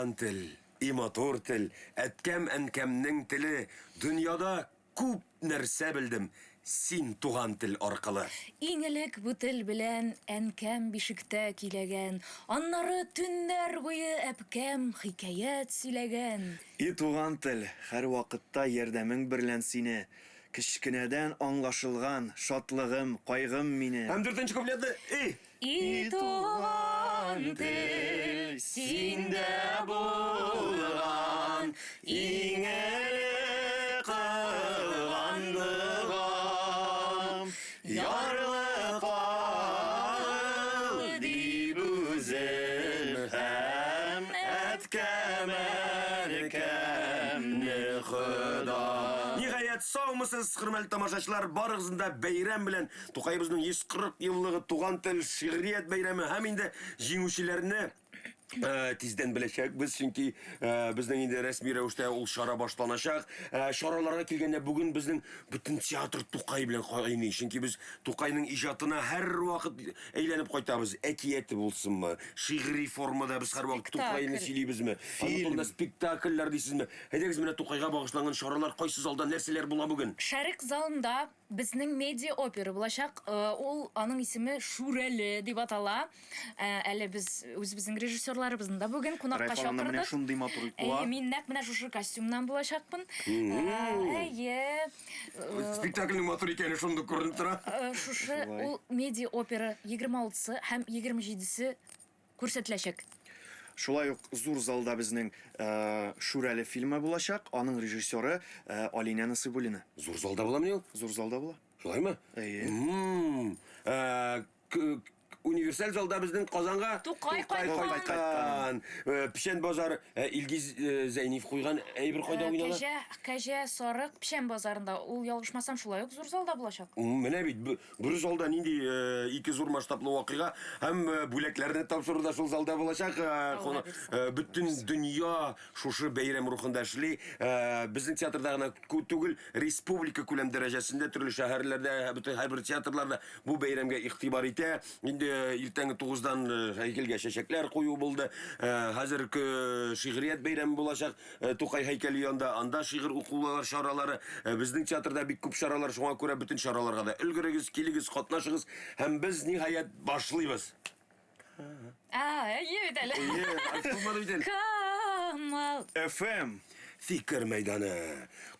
туган тел, и матур тел, әткәм-әнкәмнең теле, дөньяда күп нәрсә белдем син туган тел аркылы. Иң элек бу тел белән әнкәм бишектә көйләгән, аннары төннәр буе әбкәм хикәят сөйләгән. И туган тел, һәрвакытта ярдәмең берлән сине, кечкенәдән аңлашылган шатлыгым, кайгым мине. Һәм дүртенче куплетны, и! И туган тел, синдә булган иң элек кылган догам, Ярлыкагыл дип үзем һәм әткәм, әнкәмне Ходам. Ниһаять, саумысыз, хөрмәтле тамашачылар, барыгызны да бәйрәм белән Тукаебызның 140 еллыгы, туган тел, шигърият бәйрәме һәм инде җиңүчеләрне э, тиздән беләчәкбез, чөнки э, безнең инде рәсми рәвештә ул чара башланачак. Э, чараларга килгәндә бүген безнең бөтен театр Тукай белән кайный, чөнки без Тукайның иҗатына һәрвакыт әйләнеп кайтабыз. Әкияте булсынмы, шигъри формада без һәрвакыт Тукайны сөйлибезме? Аның турында спектакльләр дисезме? Әйдәгез, менә Тукайга багышланган чаралар кайсы залда нәрсәләр була бүген? Шәрык залында Безнең медиа опера булачак. Ул аның исеме Шүрәле дип атала. Әле без үзебезнең режиссерларыбызны да бүген кунакка Райфа анда менә чакырдык. шундый матур ит була. Әйе, мин нәкъ менә шушы костюмнан булачакмын. Әйе. Спектакльнең матур икәне шундук күренеп тора. Шушы ул медиа опера 26-сы һәм 27-се күрсәтеләчәк. Шулай ук зур залда безнең Шүрәле фильмы булачак. Аның режиссеры Алинә Насыйбуллина. Зур залда буламыни ул? Зур залда була. Шулаймы? Әйе. Универсаль залда безнең Казанга Тукай кайткан. Печән базар Илгиз Зәйниев куйган әйбер кайда уйнала? Кәҗә, кәҗә, сарык Печән базарында. Ул ялгышмасам шулай ук зур залда булачак. Менә бит Бер залда нинди э, ике зур масштаблы вакыйга һәм э, бүләкләрне тапшыру да шул залда булачак. Э, бөтен дөнья шушы бәйрәм рухында эшли. Безнең театрда гына түгел, республика күләм дәрәҗәсендә төрле шәһәрләрдә, бөтен һәрбер театрларда бу бәйрәмгә игътибар итә. Инде иртәнге 9-дан һәйкәлгә чәчәкләр кую булды. Хәзер шигърият бәйрәме булачак. Э, Тукай һәйкәле янында, анда шигырь укулар чаралары, э, безнең театрда бик күп чаралар, шуңа күрә бөтен чараларга да өлгерегез, килегез, катнашыгыз һәм без ниһаять башлыйбыз. А, әйе бит әле. Әйе, булмады бит әле. Камал. FM. Фикер мәйданы.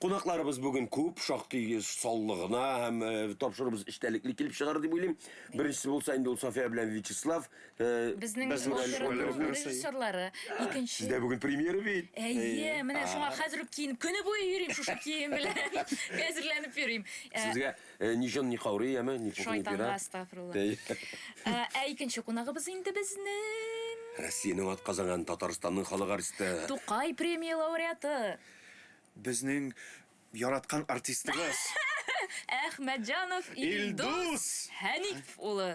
Кунакларыбыз бүген күп, шактый саллы гына һәм э, тапшыруыбыз эчтәлекле килеп чыгар дип уйлыйм. Беренчесе булса инде ул София белән Вячеслав. Безнең операның режиссерлары. Икенче. Сездә бүген премьера бит. Әйе, менә шуңа хәзер үк киенеп, көне буе йөрим шушы кием белән. Әзерләнеп йөрим. Сезгә ни җон, ни каурый, яме, ни пух, ни пера. Шайтанга, астагфирулла. Ә икенче кунагыбыз инде безнең. Россиянең атказанган Татарстанның халык артисты. Тукай премия лауреаты. Безнең Яраткан артистыгыз. Әхмәтҗанов Илдус Хәниф улы.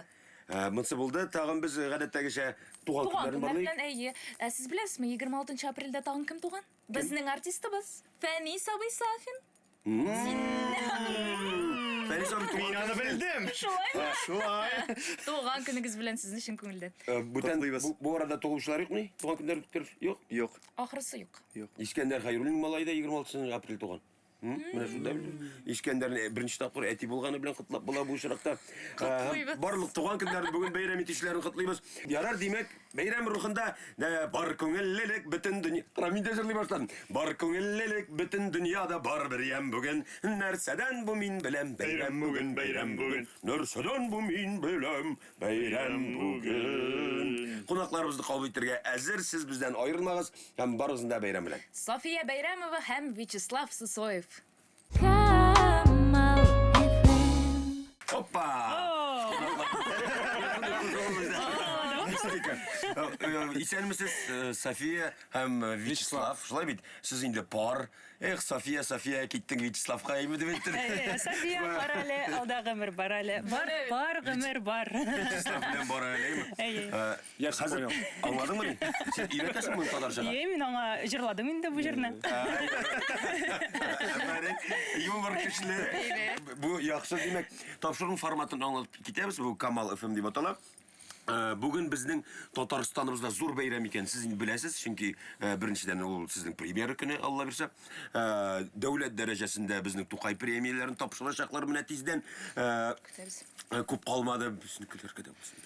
Ә, монысы булды. Тагын без гадәттәгечә туган Туган көннәрен көннәр барлыйк. белән, әйе. Ә сез беләсезме, 26 апрельдә тагын кем туган? Безнең артистыбыз Фәнис абый Сафин. Фәнис абый туган Мин аны белдем. Шулаймы? Шулай. Туган көнегез белән сезне чын күңелдән. Э, Бүтән Котлыйбыз. бу, бу арада тугылучылар юкмы? Туган көннәр үткәрүче юк? Юк. Ахрысы юк. Юк. Искәндәр Хәйруллин малае да 26 апрель туган. Менә шунда Искәндәрне беренче тапкыр әти булганы белән котлап була бу очракта. Котлыйбыз. Барлык туган көннәрен бүген бәйрәм итүчеләрен котлыйбыз. Ярар, димәк, бәйрәм рухында бар күңеллелек бөтен дөнья. Тора, мин дә җырлый башладым. Бар күңеллелек бөтен дөньяда бар бер ямь бүген. Нәрсәдән бу мин беләм, бәйрәм бүген, бәйрәм бүген. Нәрсәдән бу мин беләм, Бәйрәм бүген. Кунакларыбызны кабул итәргә әзер, сез бездән аерылмагыз һәм барыгызны да бәйрәм белән. София Бәйрәмова һәм Вячеслав Сысоев. Камал FM. Опа! Исәнмесез, София һәм Вячеслав. Шулай бит? Сез инде пар. Эх, София, София, киттең Вячеславка, әйме дип әйттең. Әйе, София, бар әле, алда гомер бар әле. Бар, бар гомер бар. Вячеслав белән бар әле, әйме? Әйе. Я хәзер аңладыңмы ни? Син өйрәтәсең моны татарчага? Әйе, мин аңа җырладым инде бу җырны. Афәрин. Юмор көчле. Бу яхшы, димәк, тапшыруның форматын аңлатып китәбез. Бу Камал FM дип атала. Бүген безнең Татарстаныбызда зур бәйрәм икән, сез инде беләсез, чөнки беренчедән ул сезнең премьера көне, Алла бирсә. Дәүләт дәрәҗәсендә безнең Тукай премияләрен тапшырачаклар менә тиздән. Көтәбез. Күп калмады, безнекеләргә дә булсын.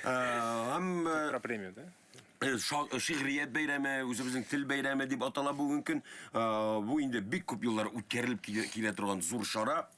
Һәм Про премию, да? Шигърият бәйрәме, үзебезнең тел бәйрәме дип атала бүгенге көн. Бу инде бик күп еллар үткәрелеп килә торган зур чара.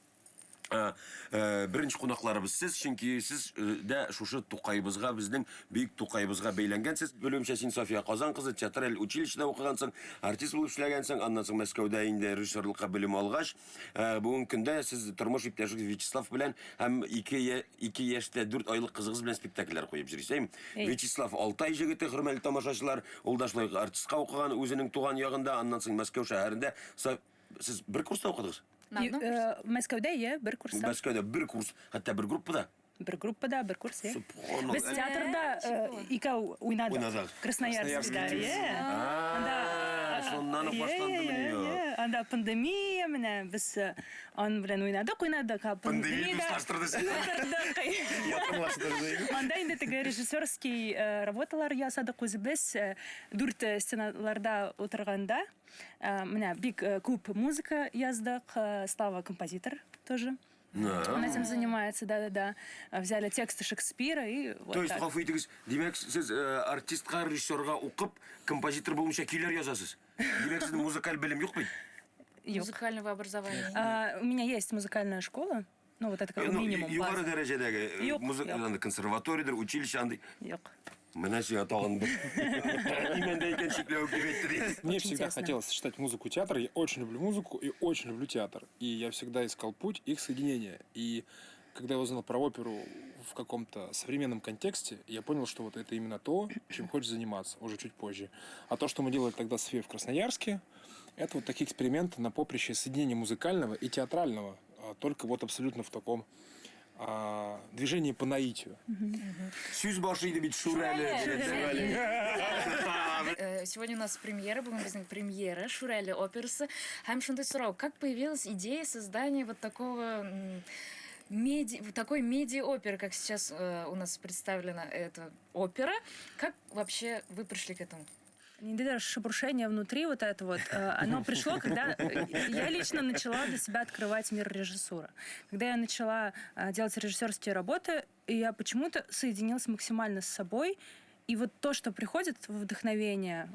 Беренче кунакларыбыз сез, чөнки сез дә шушы Тукаебызга, безнең бөек Тукаебызга бәйләнгәнсез. Белүемчә, син София Казан кызы, театраль училищеда укыгансың, артист булып эшләгәнсең, аннан соң Мәскәүдә инде режиссерлыкка белем алгач, бүгенге көндә сез тормыш иптәшегез Вячеслав белән һәм 2 яшьтә 4 айлык кызыгыз белән спектакльләр куеп йөрисез, әйеме? Вячеслав Алтай җегете, хөрмәтле тамашачылар, ул да шулай ук артистка укыган үзенең туган ягында, аннан соң Мәскәү шәһәрендә. Сез бер курста укыдыгыз? На одном курсе? Мәскәүдә, иә, бер курста. Мәскәүдә бер курс, хәтта бер группада? Бер группада, бер курс, иә. Субханалла. Без театрда икәү уйнадык. Уйнадык. Красноярскида, иә. Анда шуннан ук башланды мени? Иә, анда пандемия менә без аның белән уйнадык, уйнадык. Пандемия дуслаштырды сине. Якынлаштырды. Анда инде теге режиссерский работалар ясадык үзебез. Дүрт стеналарда утырганда. Менә бик күп музыка яздык. Слава композитор тоже. Он этим занимается, да-да-да. Взяли тексты Шекспира и вот То есть, так. гафу итегез, димәк, сез артистка, режиссерга укып, композитор булмыйча көйләр язасыз. Димәк, сезнең музыкаль белем юк бит? Юк. Музыкального образования. У меня есть музыкальная школа. Ну, вот это как Ну, минимум. югары База. дәрәҗәдәге Юк, музыка, юк. андый консерваториядер, училище андый. Юк. Менә сиңа тагын бер. Имәндә икән чикләвек дип әйтте ди. Мне Очень всегда тесно. хотелось сочетать музыку и театр. Я очень люблю музыку и очень люблю театр. И я всегда искал путь их соединения. И когда я узнал про оперу в каком-то современном контексте, я понял, что вот это именно то, чем хочешь заниматься, уже чуть позже. А то, что мы делали тогда с Софией в Красноярске, это вот такие эксперименты на поприще соединения музыкального и театрального, только вот абсолютно в таком движении по наитию. Сүз башы иде бит Шүрәле. Сегодня у нас премьера, бүген безнең премьера Шүрәле операсы. Һәм шундый сорау, как появилась идея создания вот такого такой медиа-оперы, как сейчас у нас представлена эта опера? Как вообще вы пришли к этому? Ниндидер шебуршение внутри вот это вот, оно пришло, когда я лично начала для себя открывать мир режиссуры. Когда я начала делать режиссерские работы, я почему-то соединилась максимально с собой. И вот то, что приходит в вдохновение,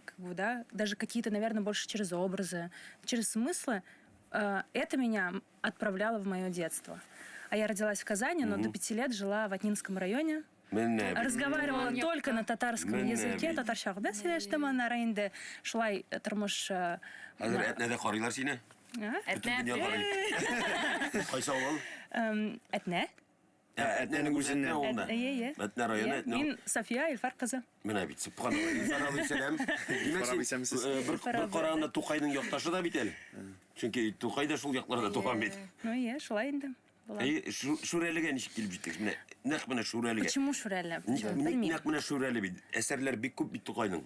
даже какие-то, наверное, больше через образы, через смыслы, это меня отправляло в мое детство. А я родилась в Казани, но до 5 лет жила в Атнинском районе. Менә бит. Разговаривала Менә только на татарском Менә языке, бит. татарча гына сөйләштем, аннары инде шулай тормыш, Хәзер Әтнәдә карыйлар сине. А? Бөтен дөнья карый. Кайсы авыл? Әтнә. Әтнәнең Үзеннән. Әтнә авылында. Әйе, әйе. Әтнә районы, Әйе. Әтнә Мин София Илфар кызы. Менә бит, субханалла. Илфар абый, сәлам. Димәк, Илфар абый, син, исәнмесез. Илфар бер абый. караганда Тукайның якташы да бит әле. Чөнки Тукай да шул якларда туган бит. Ну, әйе, шулай инде. Була. Әйе, Шүрәлегә ничек килеп җиттегез? Менә нәкъ менә Шүрәлегә. Почему Шүрәле? Белмим. Нәкъ менә Шүрәле бит. Әсәрләр бик күп бит Тукайның.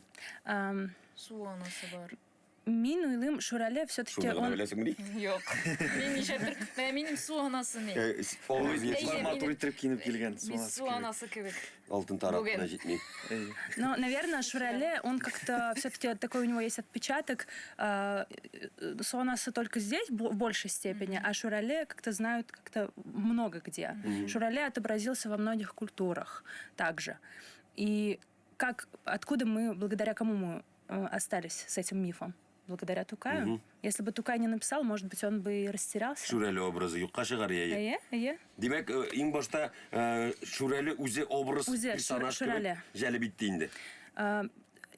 Су анасы бар. Мин уйлыйм, Шүрәле все-таки Шуны гына он беләсеңмени? Юк. Мин ничәдер, менә минем су анасы ни. Олы Әйе, Бар матур минем- итеп киенеп килгән су Мин анасы су кебек. анасы кебек. Алтын тарап Бүген. кына җитми. Әйе. Но, наверное, Шүрәле, он как-то все-таки такой у него есть отпечаток. Су анасы только здесь в большей степени, а Шүрәле как-то знают как-то много где. Шүрәле отобразился во многих культурах также. И откуда мы, благодаря кому мы остались с этим мифом? Благодаря Тукаю. Если бы Тукай не написал, может быть, он бы и растерялся. Шүрәле образы юкка чыгар, әйе. Әйе, әйе. Димәк, иң башта Шүрәле үзе образ, Үзе, персонаж кебек Шүрәле. җәлеп итте инде.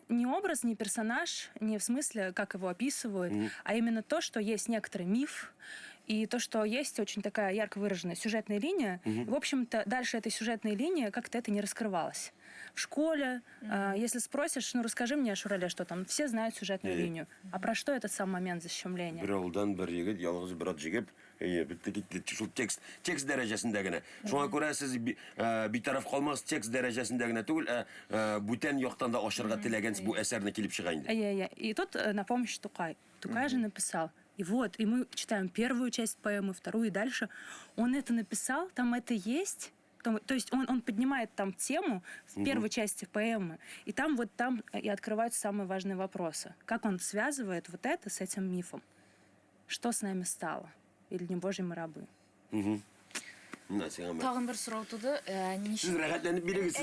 Не образ, не персонаж, не в смысле, как его описывают, а именно то, что есть некоторый миф, и то, что есть очень такая ярко выраженная сюжетная линия. В общем-то, дальше этой сюжетной линии как-то это не раскрывалось. В школе, если спросишь, ну расскажи мне о Шурале, что там, все знают сюжетную линию. А про что этот сам момент защемления? Бер авылдан бер егет, ялгыз бер ат җигеп, әйе, бетте китте. Шул текст дәрәҗәсендә генә. Шуңа күрә сез битараф калмас, текст дәрәҗәсендә генә түгел, бүтән яктан да ачырга теләгәнсез бу әсәрне килеп чыга инде. Әйе, әйе. И тут на помощь Тукай. Тукай же написал. И мы читаем первую часть поэмы, вторую и дальше. Он это написал, там это есть. То есть он поднимает там тему в первой части поэмы, и там вот там и открываются самые важные вопросы. Как он связывает вот это с этим мифом? Что с нами стало? Или не божьи мы рабы? Тагын бер сорау туды. Сез рәхәтләнеп бирегез.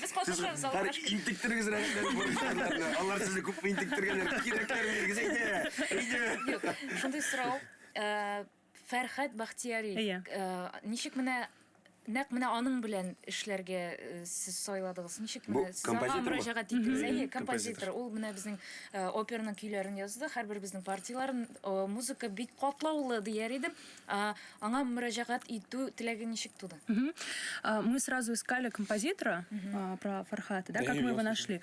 Без катышабыз, Аллага шөкер. Интектерегез рәхәтләнеп. Алар сезне күп интектергәннәр. Кирәкләр бирегез, әйдә. Әйдә. Юк, шундый сорау. Фәрхәт Бахтияри. Ничек менә нәкъ менә аның белән эшләргә сез сайладыгыз? Ничек менә сез аңа мөрәҗәгать иттегез? Әйе, композитор. Ул менә безнең операның көйләрен язды, һәрбер безнең партияләрен. Музыка бик катлаулы дияр идем. Аңа мөрәҗәгать итү теләге ничек туды? Мы сразу искали композитора про Фархата, да, как мы его нашли.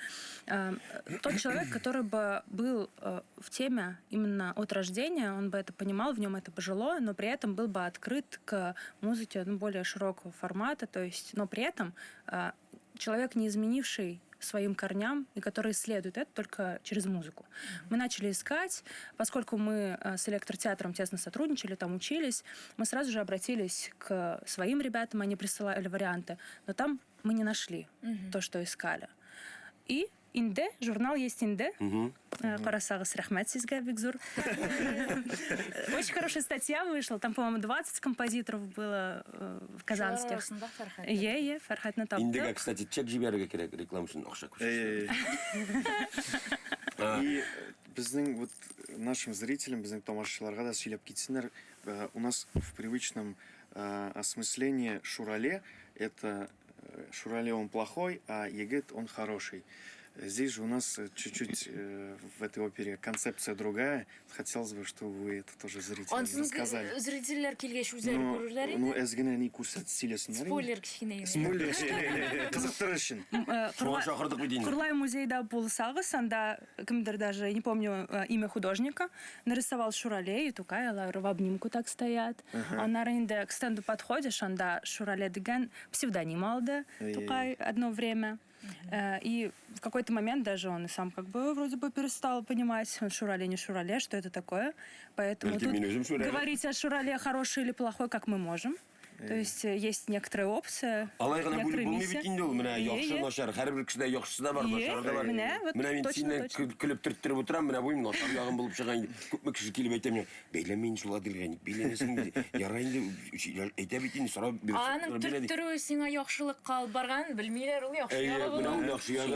Тот человек, который бы был в теме именно от рождения, он бы это понимал, в нем это бы жило, но при этом был бы открыт к музыке, ну, более широкого формата, то есть, но при этом человек, не изменивший своим корням и который исследует это только через музыку. Мы начали искать, поскольку мы с электротеатром тесно сотрудничали, там учились, мы сразу же обратились к своим ребятам, они присылали варианты, но там мы не нашли то, что искали. И Инде, журнал есть Инде. Карасагыз, рәхмәт сезгә, бик зур. Очень хорошая статья вышла. Там, по-моему, 20 композиторов было в казанских. Е, Фәрхәтне таптык. Индегә, кстати, чек җибәрергә кирәк реклама өчен акча күчереп. И безнең вот нашим зрителям, безнең тамашачыларга да сөйләп китсеннәр. У нас в привычном осмыслении Шурале это Шурале он плохой, а Егет он хороший. Здесь же у нас чуть-чуть в этой опере концепция другая. Хотелось бы, чтобы вы это тоже зрителям рассказали. Зрительләр килгәч үзләре күрерләр инде. Ну, әз генә ни күрсәт сөйләсеннәр. Спойлер кечкенә генә. Спойлер кечкенә. Кызыктырыр өчен. Шуңа чакырдык бит инде. Кырлай музейда булсагыз, анда кемдер даже, я не помню имя художника, нарисовал Шурале и Тукай, алар в обнимку так стоят. Аннары инде к стенду подходишь, анда Шурале дигән псевдоним алды Тукай одно время. И в какой-то момент даже он и сам как бы вроде бы перестал понимать, он Шурале, не Шурале, что это такое. Поэтому тут говорить о Шурале хороший или плохой, как мы можем. То есть есть некоторые опции, Алай гына бүлеп некоторые булмый бит миссии. инде ул. Менә яхшы, Е, е. начар. Һәрбер кешедә яхшысы да бар, Е, начары да бар. Менә, вот Менә мин точно, синнән точно. көлеп төрттереп утырам, менә бу начар ягым булып чыга инде. Күпме кеше килеп әйтә миңа, бәйләнмә инде шул Аделгә, ник бәйләнәсең инде? Ярай инде, әйтә бит инде, сорап бир. Аның төрттерүе сиңа яхшылыкка алып барган, белмиләр, ул яхшы Әйе, ягы менә ул була. яхшы ягы.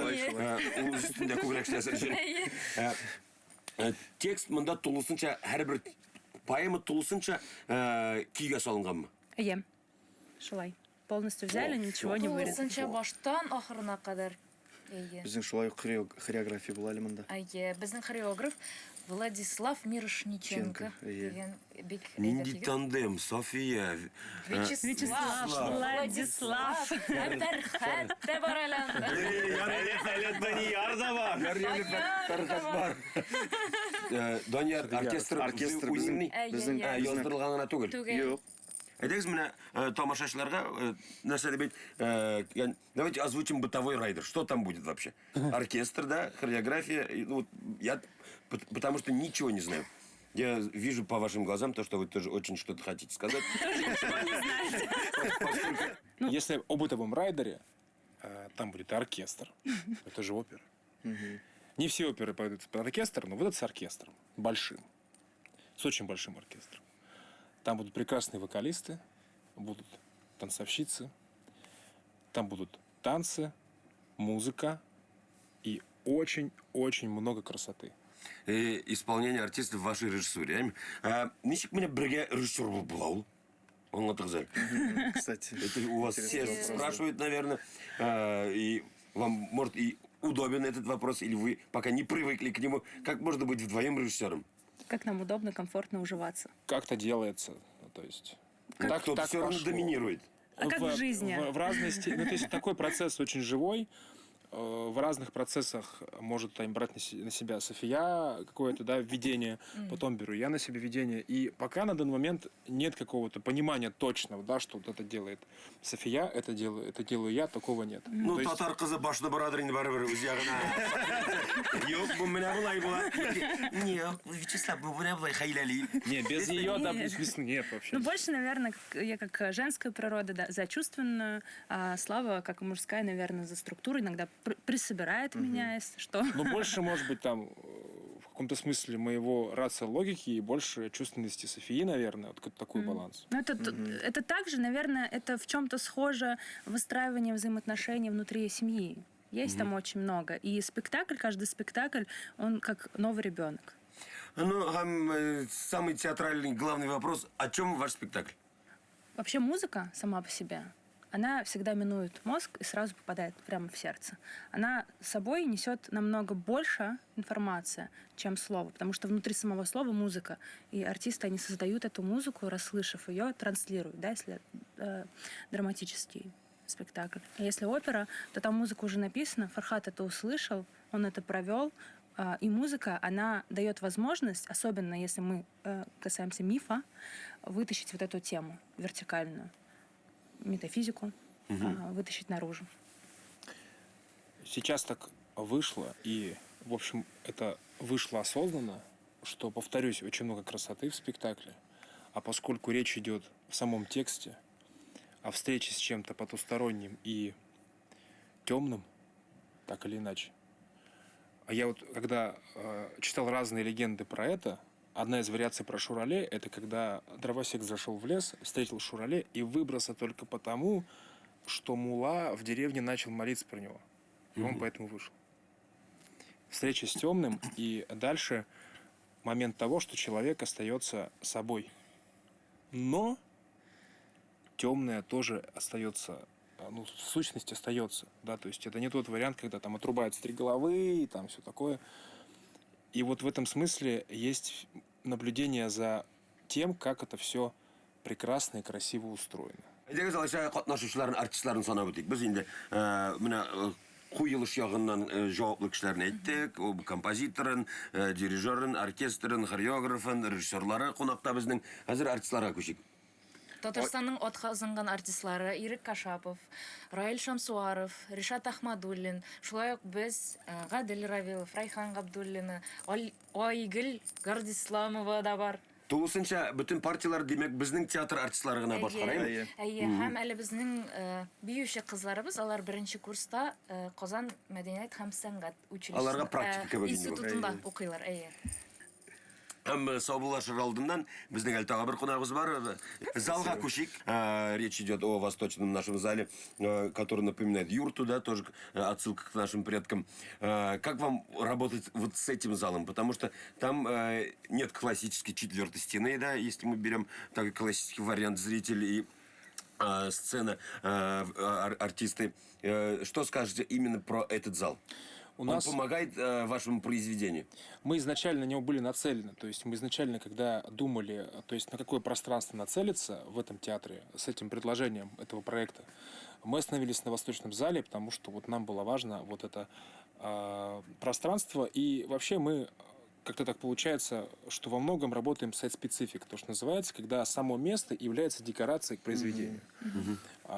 Ул үз өстендә күбрәк эшләсен өчен. Әйе. Текст монда тулысынча, һәрбер поэма тулысынча көйгә салынганмы? Әйе. Шулай. Полностью взяли, О, ничего всё. не вырезали. Тулысынча баштан ахырына кадәр. Әйе. Безнең шулай ук хореография була әле монда. Әйе, безнең хореограф Владислав Мирошниченко Ченко, әйе. дигән бик Нинди әйбәт егет. тандем, София. Вячеслав, Владислав. Һәм Фәрхәт тә бар әле анда. Әле Данияр да бар. Фәрхәт бар. Данияр, оркестр Оркестр уйный. безнең Әйе, әйе. Яздырылган гына түгел. Түгел. Юк. Әйдәгез менә тамашачыларга нәрсә дип әйт, давайте озвучим бытовой райдер. Что там будет вообще? Оркестр, да, хореография. И, ну, вот, я потому что ничего не знаю. Я вижу по вашим глазам то, что вы тоже очень что-то хотите сказать. Тоже ничего не знаете. Если о бытовом райдере, там будет оркестр. Это же опера. Не все оперы пойдут под оркестр, но вот это с оркестром. Большим. С очень большим оркестром. Там будут прекрасные вокалисты, будут танцовщицы, там будут танцы, музыка и очень-очень много красоты. Исполнение артистов в вашей режиссуре. Ничек менә бергә режиссер булып була ул? Аңлатыгыз әле. Кстати, Это у вас все интересный вопрос, да. спрашивают, наверное, и вам, может, и удобен этот вопрос, или вы пока не привыкли к нему. Как можно быть вдвоем режиссером? Как нам удобно, комфортно уживаться. Как-то делается, ну, то есть... Кто-то все равно пошло. доминирует. А как в жизни? В разной степени. Ну, то есть такой процесс очень живой. В разных процессах может там брать на себя София какое-то, да, введение, потом беру я на себя введение. И пока на данный момент нет какого-то понимания точного, да, что вот это делает София, это делаю я, такого нет. Ну, есть... татар кызы башны борадыр инде барыбер үз ягына. Юк, бу менә болай була. Нет, Вячеслав, бу менә болай хәйләли. Не, без нее, да, нет вообще. Ну, больше, наверное, я как женская природа, да, за чувственную, а Слава, как и мужская, наверное, за структуру, иногда присобирает меня, если что. Ну, больше, может быть, там, в каком-то смысле моего рацио логики и больше чувственности Софии, наверное, вот такой баланс. Ну, это также, наверное, это в чем-то схоже выстраивание взаимоотношений внутри семьи. Есть там очень много. И спектакль, каждый спектакль, он как новый ребенок. Ну, самый театральный главный вопрос, о чем ваш спектакль? Вообще музыка сама по себе, она всегда минует мозг и сразу попадает прямо в сердце. Она собой несет намного больше информации, чем слово, потому что внутри самого слова музыка. И артисты, они создают эту музыку, расслышав ее, транслируют, да, если драматический спектакль. А если опера, то там музыка уже написана, Фархат это услышал, он это провел, и музыка, она дает возможность, особенно если мы касаемся мифа, вытащить вот эту тему вертикальную, метафизику, вытащить наружу. Сейчас так вышло, и, в общем, это вышло осознанно, что, повторюсь, очень много красоты в спектакле, а поскольку речь идет в самом тексте о встрече с чем-то потусторонним и темным, так или иначе. А я вот, когда читал разные легенды про это, одна из вариаций про Шурале — это когда дровосек зашел в лес, встретил Шурале и выбрался только потому, что мула в деревне начал молиться про него. И он поэтому вышел. Встреча с темным, и дальше момент того, что человек остается собой. Но темное тоже остается, ну, в сущности остается, да, то есть это не тот вариант, когда там отрубаются 3 головы и там все такое. И вот в этом смысле есть наблюдение за тем, как это все прекрасно и красиво устроено. Әйдәгез, алайса, катнашучыларын, артистларын санап үтик. Без инде менә куелыш ягыннан җаваплы кешеләрне әйттек, композиторын, дирижерын, оркестрын, хореографын, режиссерлары кунакта безнең. Хәзер артистларга күчик. Татарстанның атказанган артистлары Ирек Кашапов, Раил Шамсуаров, Ришат Ахмадуллин, шулай ук без Гадел Равилов, Райхан Габдуллина, Айгөл Гардисламова да бар. Тулысынча бөтен партиялар, димәк, безнең театр артистлары гына башкара, әйе? Әйе, һәм әле безнең биюче кызларыбыз, алар беренче курста Казан мәдәният һәм сәнгать училищесында, аларга практика кебек институтында укыйлар, әйе. Һәм саубуллашыр алдыннан безнең әле тагы бер кунагыбыз бар. Залга күчик. Речь идет о восточном нашем зале, который напоминает юрту, да, тоже отсылка к нашим предкам. Как вам работать вот с этим залом? Потому что там нет классической четвертой стены, да, если мы берем такой классический вариант зрителей и сцена, артисты. Что скажете именно про этот зал? У нас... Он помогает вашему произведению? Мы изначально на него были нацелены. То есть мы изначально, когда думали, то есть на какое пространство нацелиться в этом театре с этим предложением этого проекта, мы остановились на Восточном зале, потому что вот нам было важно вот это пространство. И вообще мы, как-то так получается, что во многом работаем site-specific, то, что называется, когда само место является декорацией к произведению.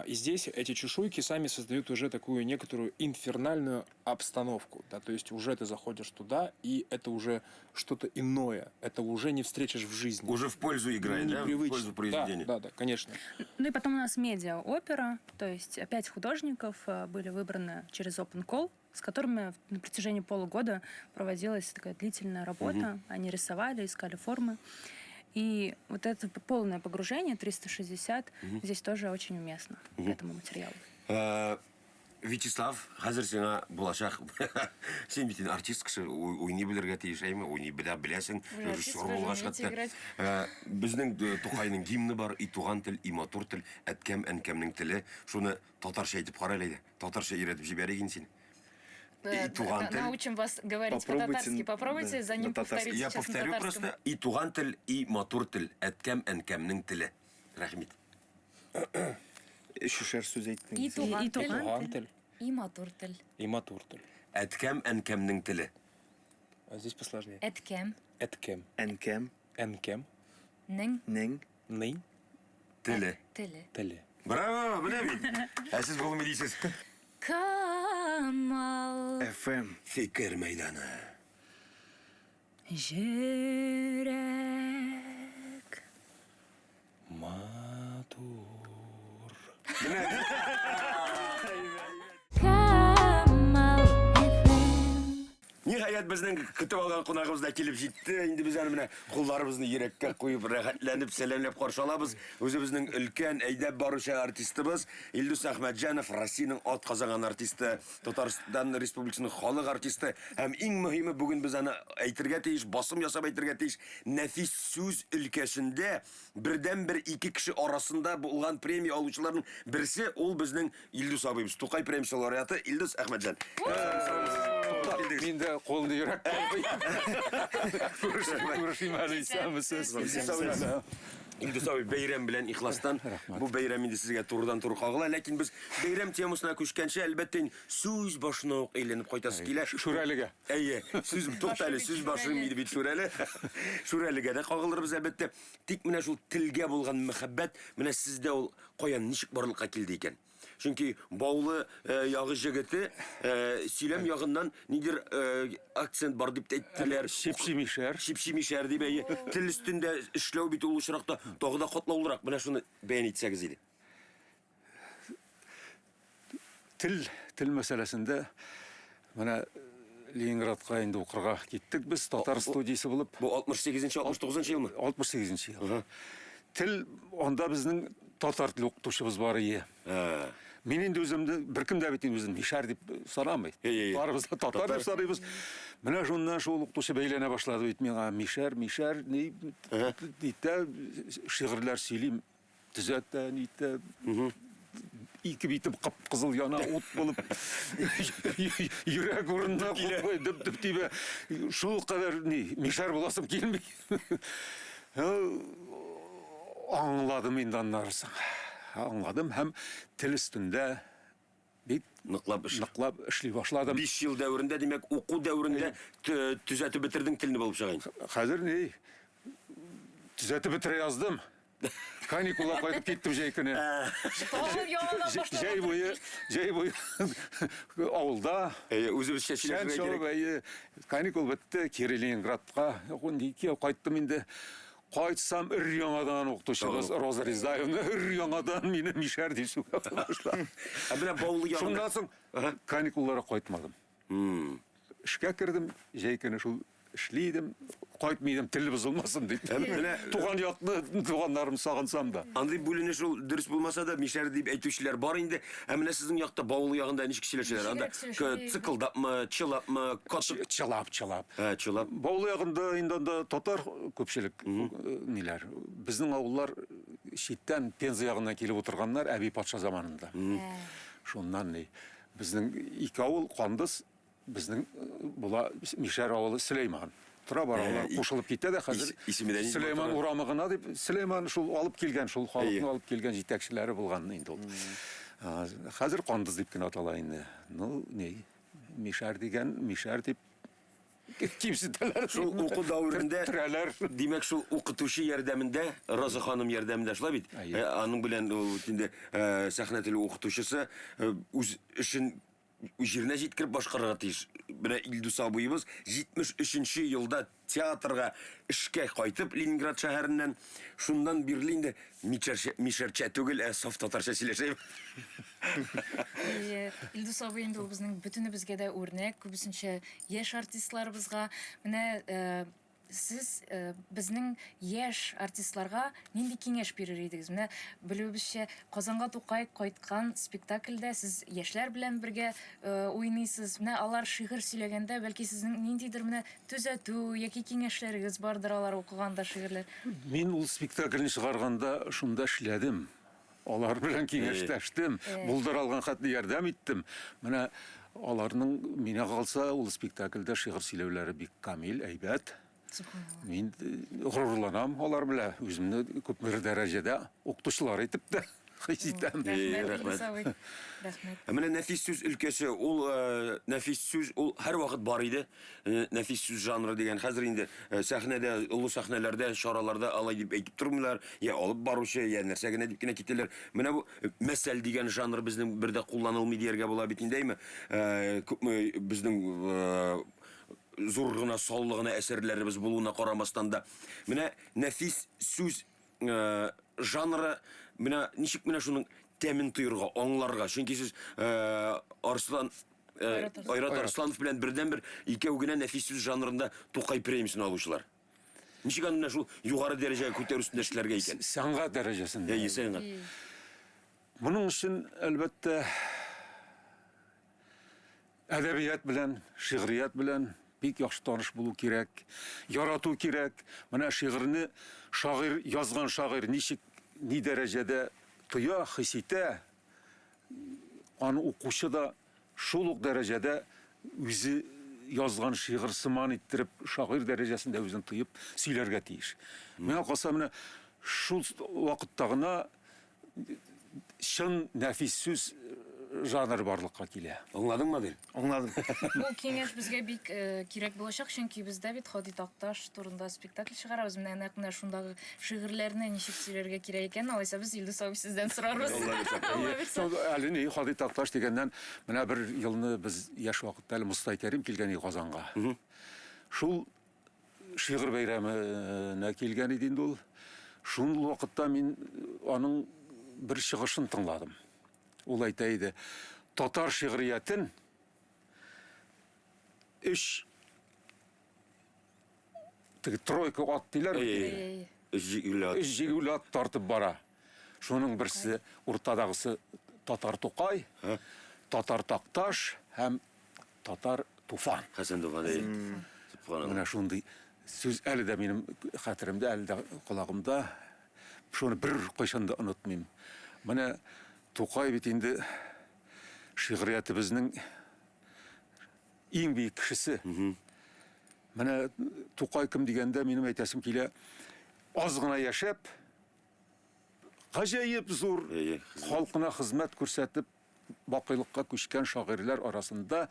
И здесь эти чешуйки сами создают уже такую некоторую инфернальную обстановку. Да? То есть уже ты заходишь туда, и это уже что-то иное. Это уже не встретишь в жизни. Уже в пользу играет, да? В пользу произведения. Да, да, да, конечно. Ну и потом у нас медиа-опера, то есть 5 художников были выбраны через Open Call, с которыми на протяжении полугода проводилась такая длительная работа. Они рисовали, искали формы. И вот это полное погружение, 360, здесь тоже очень уместно к этому материалу. Вячеслав, хәзер сиңа булачак. Син бит артист кеше, уйный белергә тиеш, әйме? Уйный белә беләсең, режиссер булгач хәтта. Безнең Тукайның гимны бар, и туган тел, и матур тел, әткәм, әнкәмнең теле. Шуны татарча әйтеп кара әле. Татарча өйрәтеп җибәрик инде сине. И туган тел. Научим вас говорить по-татарски. Попробуйте за ним повторить. Я повторю просто. И туган тел, и матур тел. Әткәм, әнкәмнең теле. Рәхмәт. Өчешәр сүз әйттең. И туган тел. И матур тел. И матур тел. Әткәм, әнкәмнең теле. А здесь посложнее. Әткәм. Әткәм. Әнкәм. Әнкәм. Нең. Нең. Ный. Теле. Теле. Теле. Браво, менә бит. Ә сез булмый дисез. Камал. FM. Фикер мәйданы. Җөрәк. Матур. Камал FM. Ниһаять безнең көтеп алган кунагыбыз да килеп җитте. Инде без аны менә кулларыбызны йөрәккә куеп, рәхәтләнеп, сәламләп каршы алабыз. Үзебезнең өлкән, әйдәп баручы артистыбыз Илдус Әхмәтҗанов, Россиянең ат казанган артисты, Татарстан Республикасының халык артисты һәм иң мөһиме бүген без аны әйтергә тиеш, басым ясап әйтергә тиеш, нәфис сүз өлкәсендә бердән-бер ике кеше арасында булган премия алучыларның берсе ул безнең Илдус абыебыз, Тукай премиясе лауреаты Илдус Әхмәтҗан. Мин дә кулымны йөрәккә Күрешим әле, исәнмесез. Илдус абый, бәйрәм белән ихластан. Бу бәйрәм инде сезгә турыдан-туры кагыла, ләкин без бәйрәм темасына күчкәнче, әлбәттә, инде сүз башына ук әйләнеп кайтасы килә. Шүрәлегә. Әйе, сүз тукта әле, сүз башы инде бит Шүрәле. Шүрәлегә дә кагылырбыз, әлбәттә. Тик менә шул телгә булган мәхәббәт, менә сездә ул каян, ничек барлыкка килде икән? Чөнки Баулы ягы җегете сөйләм ягыннан нидер акцент бар дип әйттеләр. Чепчи мишәр. Чепчи мишәр дип, әйе. Тел өстендә эшләү бит ул очракта тагы да катлаулырак. Менә шуны бәян итсәгез иде. Тел, тел мәсьәләсендә менә Ленинградка инде укырга киттек без, татар студиясе булып. Бу 68-нче, 69-нчы елмы? 68-нче ел. Тел, анда безнең татар теле укытучыбыз бар ие. Мин инде үземне, беркем дә бит инде үзен мишәр дип санамый. Барыбыз да татар дип саныйбыз. Менә шуннан шул укытучы бәйләнә башлады бит миңа. Мишәр, мишәр, ни, дитә, шигырьләр сөйлим, төзәтә, нитә. Ике битем кып-кызыл яна, ут булып, йөрәк урынына куймый, дөп-дөп тибә. Шул кадәр ни, мишәр буласым килми. Аңладым инде аннары соң. Аңладым һәм тел өстендә бик ныклап эш. Ныклап эшли башладым. 5 ел дәверендә, димәк, уку дәверендә төзәтеп бетердең телне булып чыга инде. Хәзер ни, төзәтеп бетерә яздым. Каникулга кайтып киттем җәй көне. Җәй буе, җәй буе авылда. Әйе, үзебезчә сөйләшергә кирәк. Әйе, каникул бетте, кире Ленинградка кайттым инде. Кайтсам, өр-яңадан укытучыбыз Роза Ризаевна өр-яңадан мине мишәр дип сүгә башлады. Ә менә Баулы ягында. Шуннан соң каникулларга кайтмадым. Эшкә кердем, җәй көне шул эшли идем, кайтмый идем, тел бозылмасын дип. Менә туган якны, туганнарым сагынсам да. Андый бүленеш ул дөрес булмаса да, мишәр дип әйтүчеләр бар инде. Ә менә сезнең якта Баулы ягында ничек сөйләшәләр? Анда цикылдапмы, чылапмы, катып? Чылап, чылап. Чылап. Баулы ягында инде анда татар күпчелек ниләр. Безнең авыллар читтән Пенза ягыннан килеп утырганнар әби патша заманында. Шуннан ни. Безнең ике авыл Кандыз, безнең була Мишәр авылы Сөләйман. Тора бара алар кушылып китә дә хәзер Сөләйман урамы гына дип, Сөләйман шул алып килгән, шул халыкны алып килгән җитәкчеләре булган инде ул. Хәзер Кандыз дип кенә атала инде. Ну, ни, Мишәр дигән, Мишәр дип кимсетәләр. Шул уку дәверендә, димәк, шул укытучы ярдәмендә, Роза ханым ярдәмендә шулай бит? Аның белән ул инде сәхнә теле укытучысы үз эшен җиренә җиткереп башкарырга тиеш. Менә Илдус абыебыз 73 елда театрга эшкә кайтып Ленинград шәһәреннән, шуннан бирле инде мишәрчә түгел, ә саф татарча сөйләшә. Илдус абый инде ул безнең бөтенебезгә дә үрнәк, күбесенчә яшь артистларыбызга. Менә сез безнең яшь артистларга нинди киңәш бирер идегез? Менә белүебезчә, Казанга Тукай кайткан спектакльдә сез яшьләр белән бергә уйныйсыз. Менә алар шигырь сөйләгәндә, бәлки сезнең ниндидер менә төзәтү яки киңәшләрегез бардыр алар укыганда шигырьләр. Мин ул спектакльне чыгарганда шунда эшләдем. Алар белән киңәшләштем, булдыра алган хәтле ярдәм иттем. Менә аларның миңа калса ул спектакльдә шигырь сөйләүләре бик камил, әйбәт. Мин горурланам алар белән, үземне күпмедер дәрәҗәдә укытучылар итеп тә. хис итәм. Рәхмәт, Рәхмәт. Илдус абый. Рәхмәт. Ә менә нәфис сүз өлкәсе, ул нәфис сүз, ул һәрвакыт бар иде. Нәфис сүз жанры дигән хәзер инде сәхнәдә, олы сәхнәләрдә, чараларда алай дип әйтеп тормыйлар, я алып баручы, я нәрсә генә дип кенә китәләр. Менә бу мәсәл дигән жанр безнең бер дә кулланылмый дияргә була бит инде, әйме? Күпме безнең зур гына, саллы гына әсәрләребез булуына карамастан да. Менә нәфис сүз жанры менә ничек менә шуның тәмен тоерга, аңларга. Чөнки сез Арслан Айрат Арсланов белән бердәнбер икәү генә нәфис сүз жанрында Тукай премиясен алучылар. Ничек аны менә шул югары дәрәҗәгә күтәрү өстендә эшләргә икән? Сәнгать дәрәҗәсендә. Әйе, сәнгать. Моның өчен, әлбәттә, әдәбият белән, шигърият белән бик яхшы таныш булу кирәк, ярату кирәк. Менә шигырьне шагыйрь, язган шагыйрь ничек, ни дәрәҗәдә тоя, хис итә, аны укучы да шул ук дәрәҗәдә үзе язган шигырь сыман иттереп, шагыйрь дәрәҗәсендә үзен тоеп сөйләргә тиеш. Миңа калса, менә шул вакытта гына чын нәфис сүз жанры барлыкка килә. Аңладыңмы, Адель? Аңладым. Бу киңәш безгә бик кирәк булачак, чөнки бездә бит Һади Такташ турында спектакль чыгарабыз. Менә нәкъ менә шундагы шигырьләрне ничек сөйләргә кирәк икән, алайса без Илдус абый сездән сорарбыз. Алла бирсә. Әле ни, Һади Такташ дигәннән, менә бер елны без яшь вакытта әле Мостай Кәрим килгән иде Казанга. Шул шигырь бәйрәменә килгән иде инде ул. Шул вакытта мин аның бер чыгышын тыңладым. Ул әйтә иде, татар шигъриятен өч теге тройка ат диләр бит. Өч җигүле ат. Өч җигүле ат тартып бара. Шуның берсе уртадагысы татар Тукай, татар Такташ һәм татар Туфан. Хәсән Туфан, әйе. Субханалла. Менә шундый сүз әле дә минем хәтеремдә, әле дә колагымда. Шуны бер кайчан да онытмыйм. Менә Тукай бит инде шигъриятебезнең иң бөек кешесе. Менә Тукай кем дигәндә минем әйтәсем килә, аз гына яшәп, гаҗәеп зур халкына хезмәт күрсәтеп, бакыйлыкка күчкән шагыйрьләр арасында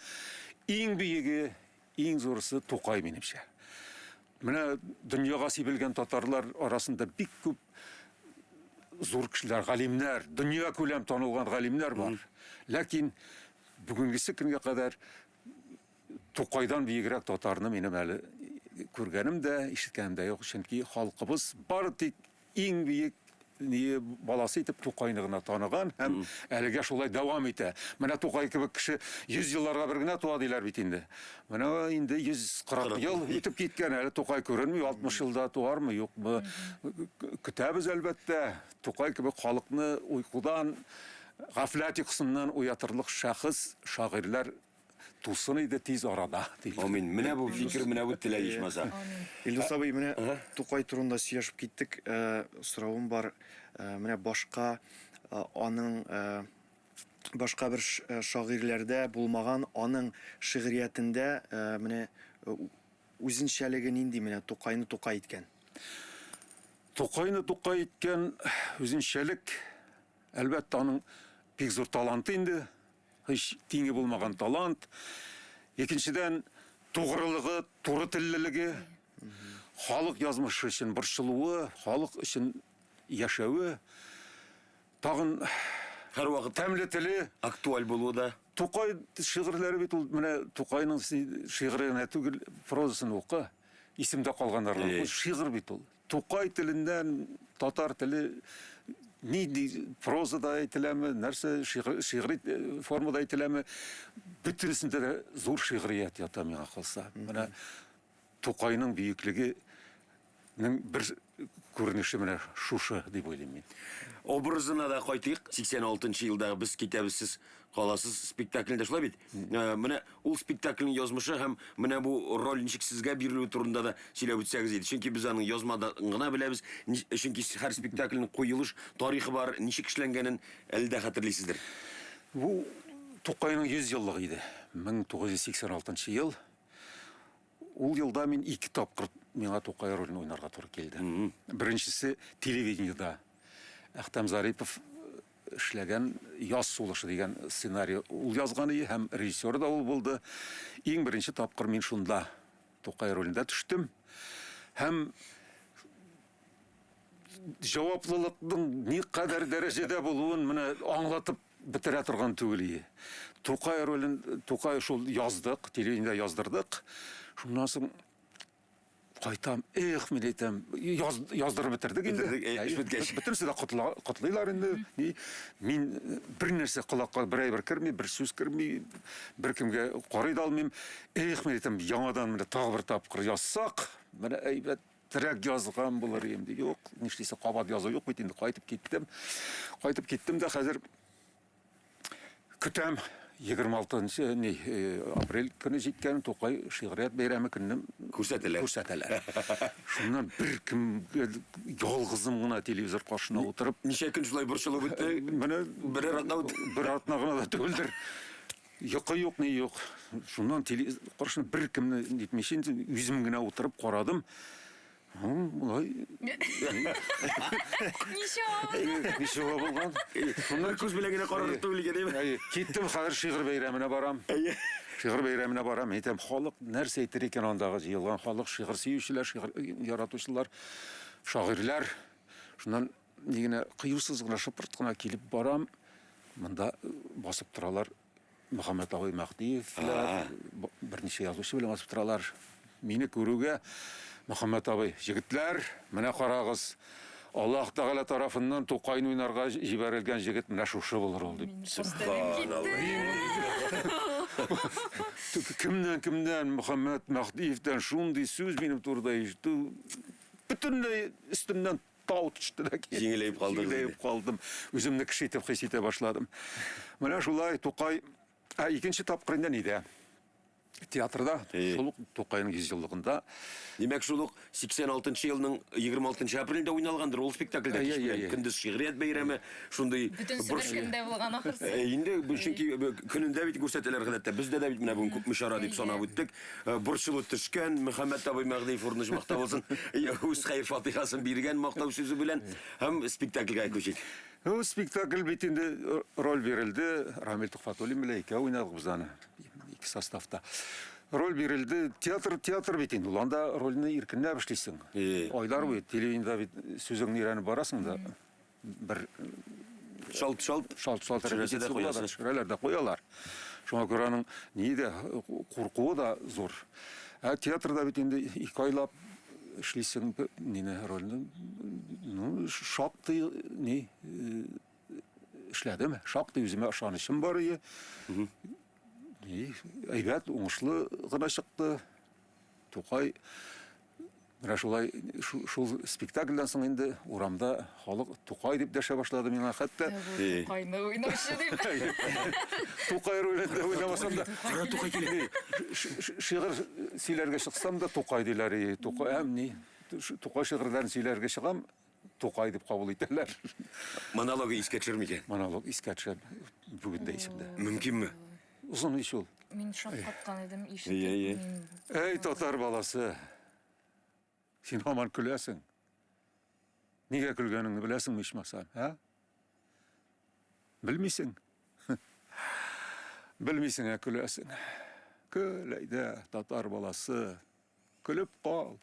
иң бөеге, иң зурысы Тукай минемчә. Менә дөньяга сибелгән татарлар арасында бик күп зур кешеләр, галимнәр, дөнья күләм танылган галимнәр бар. Ләкин бүгенгесе көнгә кадәр Тукайдан биегрәк татарны минем әле күргәнем дә, ишеткәнем дә юк. Чөнки халкыбыз бары тик иң биек ние баласы итеп Тукайны гына таныган һәм әлегә шулай дәвам итә. Менә Тукай кебек кеше 100 елларга бер генә туа диләр бит инде. Менә инде 140 ел үтеп киткән, әле Тукай күренми, 60 елда туармы, юкмы? Көтәбез, әлбәттә. Тукай кебек халыкны уйкудан, гафләт йокысыннан уятырлык шәхес, шагыйрьләр тусын иде тиз арада, дип. Амин. Менә бу фикер, менә бу теләк ичмаса. Илдус абый, менә Тукай турында сөйләшеп киттек. Соравым бар. Менә башка аның башка бер шагыйрьләрдә булмаган аның шигъриятендә менә үзенчәлеге нинди менә Тукайны Тукай иткән? Тукайны Тукай иткән үзенчәлек, әлбәттә, аның бик зур таланты инде. Һич тиңе булмаган талант. Икенчедән, тугрылыгы, туры теллелеге, халык язмышы өчен борчылуы, халык өчен яшәве, тагын һәрвакыт тәмле теле, актуаль булуы да. Тукай шигырьләре бит ул менә Тукайның шигыре генә түгел, прозасын укы, исемдә калганнарны укы, шигырь бит ул. Тукай теленнән татар теле нинди прозада әйтеләме, нәрсә шигъри формада әйтеләме, бөтенесендә дә зур шигърият ята миңа калса. Менә Тукайның бөеклегенең бер күренеше менә шушы дип уйлыйм мин. Образына да кайтыйк. 86 нчы елдагы Без китәбез, сез каласыз спектаклендә шулай бит? Менә ул спектакльнең язмышы һәм менә бу роль ничек сезгә бирелүе турында да сөйләп үтсәгез иде. Чөнки без аның язмадан гына беләбез. Чөнки һәр спектакльнең куелыш тарихы бар, ничек эшләнгәнен әле дә хәтерлисездер. Бу Тукайның 100 еллыгы иде. 1986 ел. Ул елда мин ике тапкыр миңа Тукай ролен уйнарга туры килде. Беренчесе телевидениедә. Әхтәм Зарипов эшләгән Яз сулышы дигән сценарий ул язган иде һәм режиссер да ул булды. Иң беренче тапкыр мин шунда Тукай ролендә төштем. Һәм җаваплылыкның никадәр дәрәҗәдә булуын менә аңлатып бетерә торган түгел иде. Тукай ролен, Тукай шул яздык, телевидениедә яздырдык. Шуннан соң кайтам, эх, мин әйтәм, яз, яздырып бетердек инде. Бетердек, эш беткәч. Бөтенесе дә котла, котлыйлар инде. Ни, мин бер нәрсә колакка бер әйбер керми, бер сүз керми, беркемгә карый да алмыйм. Эх, мин әйтәм, яңадан менә тагы бер тапкыр язсак, менә әйбәт терәк язган булыр идем. Юк, нишлисең, кабат язу юк бит инде, кайтып киттем. Кайтып киттем дә хәзер көтәм 26 ни, апрель көне җиткән Тукай шигърият бәйрәме көнне күрсәтәләр. Күрсәтәләр. Шуннан бер кем ялгызым гына телевизор каршына утырып. Ничә көн шулай борчылып үтте? Менә берәр атна үтте. Бер атна гына да түгелдер. Йокы юк, ни юк. Шуннан телевизор каршына бер кемне нитмичә, үзем генә утырып карадым. Болай. Ничего. Ничего булган. Шуннан күз белән генә карарлык түгел икән, әйме? Киттем, хәзер шигырь бәйрәменә барам. Шигырь бәйрәменә барам. Әйтәм, халык нәрсә әйтер икән андагы җыелган халык, шигырь сөючеләр, шигырь яратучылар, шагыйрьләр. Шуннан ни генә кыюсыз гына, шыпырт кына килеп барам. Монда басып торалар Мөхәммәт абый Мәһдиевләр, берничә язучы белән басып торалар. Мине күрүгә Мөхәммәт абый, җегетләр, менә карагыз, Аллаһ Тәгалә тарафыннан Тукайны уйнарга җибәрелгән җегет менә шушы булыр ул, дип. Кемнән, кемнән, Мөхәммәт Мәһдиевтән шундый сүз минем турыда ишетү бөтенләй өстемнән тау төште дә китте. Җиңеләеп калдыгыз инде. Җиңеләеп калдым. Үземне кеше итеп хис итә башладым. Менә шулай Тукай, ә икенче тапкыр инде нидә? Театрда, шул ук Тукайның 100 еллыгында. Димәк, шул ук 86 елның 26 апрелендә уйналгандыр ул спектакльдә кич белән. Көндез шигърият бәйрәме, шундый Бөтенесе бер көндә булган ахрысы. Инде чөнки көнендә бит күрсәтәләр гадәттә. Бездә дә бит менә бүген күпме чара дип санап үттек. Борчылу төшкән, Мөхәммәт абый Мәгъдиев урыны оҗмахта булсын, үз хәер-фатихасын биргән мактау сүзе белән һәм спектакльгә күчик. Ну, спектакль бит инде роль бирелде. Рамил Төхфәтуллин белән икәү уйнадык без аны. Ике составта. Роль бирелде. Театр, театр бит инде. Ул анда рольне иркенләп эшлисең. Айлар буе телевидениедә бит сүзеңне өйрәнеп барасың да. Бер шалт-шалт шалт-шалт репетиция була да, төшерәләр дә куялар. Шуңа күрә аның ни дә, куркуы да зур. Ә театрда бит инде ике айлап эшлисең нине рольне. Ну, шактый ни эшләдем. Шактый үземә ышанычым бар иде. Ни, әйбәт, уңышлы гына чыкты. Тукай менә шулай шул спектакльдән соң инде урамда халык Тукай дип дәшә башлады миңа хәтта. Тукайны уйнаучы дип. Тукай ролендә уйнамасам да. Кара Тукай килә. Шигырь сөйләргә чыксам да Тукай диләр. Тукай һәм ни? Тукай шигырьләрен сөйләргә чыгам, Тукай дип кабул итәләр. Монологы искә төшерми икән. Монолог искә төшә. Бүген дә исемдә. Мөмкинме? Озын ич ул. Мин шаккаткан идем, ишетеп. Әй, татар баласы. Син һаман көләсең. Нигә көлгәнеңне беләсеңме ичмаса, ә? Белмисең? Белмисең, ә көләсең. Көл, әйдә, татар баласы. Көлеп кал.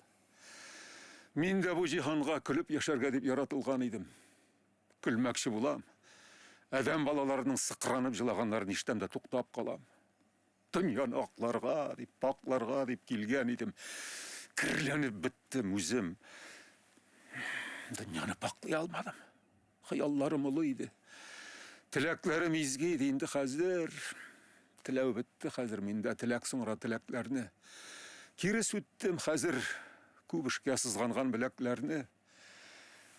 Мин дә бу җиһанга көлеп яшәргә дип яратылган идем. Көлмәкче булам. Адәм балаларының сыкранып җылаганнарын ишетәм дә туктап калам. Дөньяны акларга дип, пакъларга дип килгән идем. Керләнеп беттем үзем. Дөньяны пакълый алмадым. Хыялларым олы иде. Теләкләрем изге иде инде хәзер. Теләү бетте хәзер миндә, теләк соңра теләкләрне. Кире сүттем хәзер күп эшкә сызганган беләкләрне.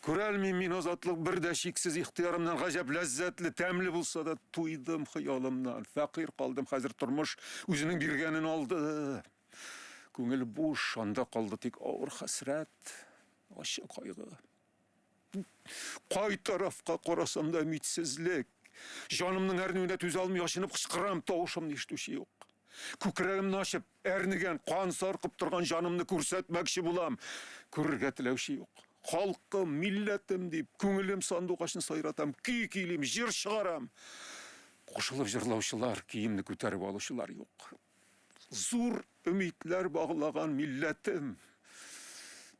Күрәлмим мин азатлык бер дә чиксез ихтыярымнан гаҗәп ләззәтле, тәмле булса да туйдым хыялымнан. Фәкыйрь калдым хәзер тормыш үзенең биргәнен алды. Күңел буш, анда калды тик авыр хәсрәт, ачы кайгы. Кай тарафка карасам да өмидсезлек. Җанымның әрнүенә түзә алмый ачынып кычкырам, тавышымны ишетүче юк. Күкрәгемне ачып, әрнегән, кан саркып торган җанымны күрсәтмәкче булам. Күрергә теләүче юк. Халкым, милләтем дип, күңелем сандугачын сайратам, көй көйлим, җыр чыгарам. Кушылып җырлаучылар, көемне күтәреп алучылар юк. Зур өмитләр баглаган милләтем